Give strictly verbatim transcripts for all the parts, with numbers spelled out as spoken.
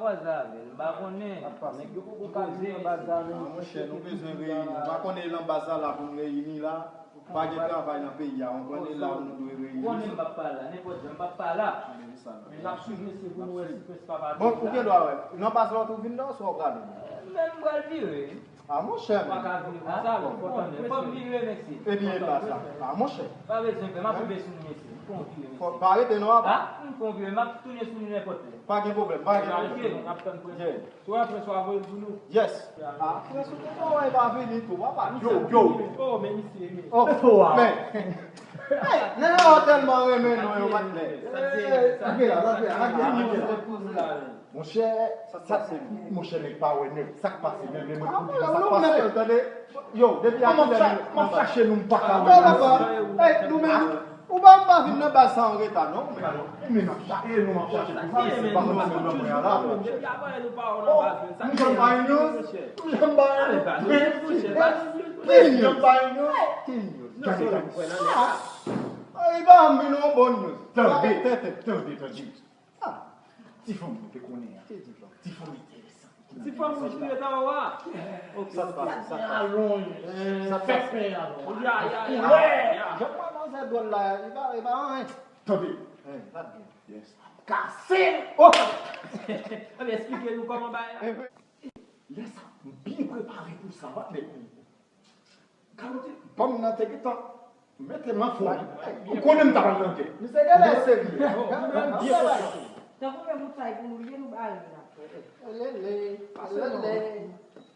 kwaze avè l, m pa konnen. Nèg yo poko ka vin nan baz la menm. Ah, monchè, nou bezwen reyini. M pa konnen e nan baz la la pou n reyini la. Pa gen travay nan peyi a, ou konprann, e la nou dwe reyini. Konnen m p ap pa la, nenpòt jan m p ap pa la. Men n ap swiv mesye pou nou wè si prens pa pa. Bon, ou gen dwa wè. Nan baz la ou tou vin la, oswa ou prale? Men m pral vire. Ah, monchè. Ou pa ka vire konsa, men fò tande. Fò m vire, mesye. Epi e pa sa. Ah, monchè. Pa bezwen pè, m ap rive sou nou, mesye. M fè yon vire, mesye. Pa rete non, apa. Ah, m fè yon vire, m ap tounen sou nou nenpòt lè. Pa gen pwoblèm, pa gen pwoblèm. N ap tann prens. Yeah. Sou apre sou avoye l pou nou. Yes. Ah, prens ou kontan wè pa vini tou, papa. Yo, yo. Oh, men misye, men. Oh, men. Hey, nèg yo tèlman renmen nou, yo, patnè. Sa te, sa te, sa te. Monchè, sa k pase, monchè, nèg pa wè nèg. Sa k pase menm, men mwen pou di sa k pase. Tande. Yo, depi a kilè m ap chache nou, m pa ka wè nou. Hey, nou menm, ou pa, ou pa vin nan baz sa an reta, non? Men n ap chache nou, m ap chache pou sa, se pa konn se nan mwen a la. Oh, m janm bay news, m janm bay news. Ki news? Ki news? Gade, gade. Ah, li pa vin yon bon news. Tande, tande, tande. Ah, ti fanm nou te konnen an. Ki ti fanm? Ti fanm enteresan. Ti fanm wouj ki ret anwo a. Ok, sa k pase, sa k pase. Alon, sa k pase. Ya, ya, ya, ya. Jan manzè dwòl la, li pa, li pa anyen. Tande. Hein, sa k gen? Yes. Kase. Oh! Ebyen, eksplike nou kòman bagay la. Lè sa, m byen prepare pou sa, patnè. Kaloti, banm nan te gentan mete m an fòm. Ou konnen m t ap al nan gè. Misye genlè serye. Tankou men bout sa e pou nou ye nou bare la. Elele, elele,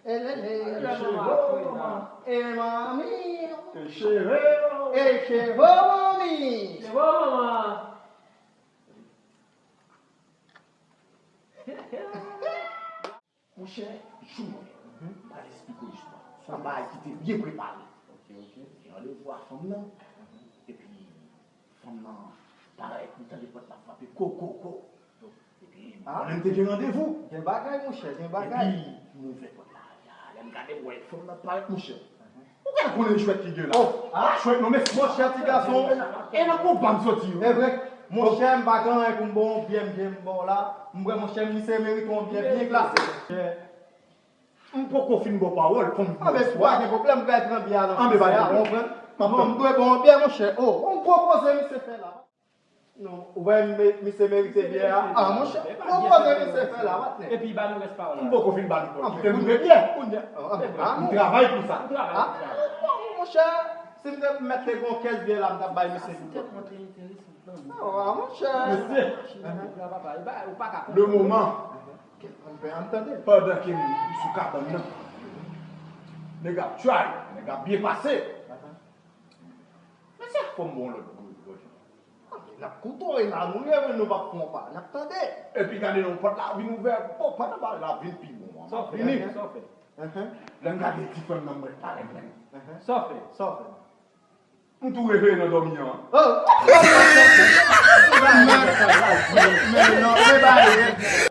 elele. E manmi. E cheve. E cheve manmi. Cheve manman. Monchè, jou mwen, m pral esplike w istwa. Se yon bagay ki te byen prepare. Ok, ok. Te gen randevou a fanm nan, epi fanm nan parèt, m tande pòt la frape ko, ko, ko. Epi, mwen menm te gen randevou. Gen bagay, monchè, gen bagay. Epi, m ouvè pòt la, lè m gade, m wè fanm nan parèt, monchè. Ou genlè konnen jwèt ki gen la. Oh, ah, jwèt non, men monchè, ti gason. E nan konba m soti yo. E vre. Monchè, m pa gen anyen pou m ba w, byen m byen m ba w la. M wè, monchè, misye merite yon byen byen glase. M poko fin ba w pawòl, fò m ba w. Ah, men pa gen pwoblèm, m pral pran byen a nan fizè a, ou konprann? Non, m dwe ba w yon byen, monchè. Oh, yon gwo koze misye fè la. Non, ou wè, misye merite byen a. Ah, monchè, yon koze misye fè la, patnè. Epi ba nou rès pawòl la. M poko fin ba nou pawòl. Kite m dwe byen. Kounye a, ah, ah, m travay pou sa. M travay pou sa. Ah, monchè, si m te mèt te gon kès byen la, m t ap bay misye tout. Ah, monchè. Mesye. Le moman. Pandan ke m sou kabann nan, nèg ap try, nèg ap byen pase. Mesye, fò m ba w lòt gwo. N ap koute w e n a nou ye, men nou p ap fè yon pa. N ap tande. Epi gade non, pòt la vin ouvè. Bon, pandan bagay la vin pi bon an. Sa w fè? Vini. Sa w fè? Lè m gade ti frè m nan, m wè l parèt menm. Sa w fè? Sa w fè? M tou reveye nan dòmi an. Oh! Men non, men bagay.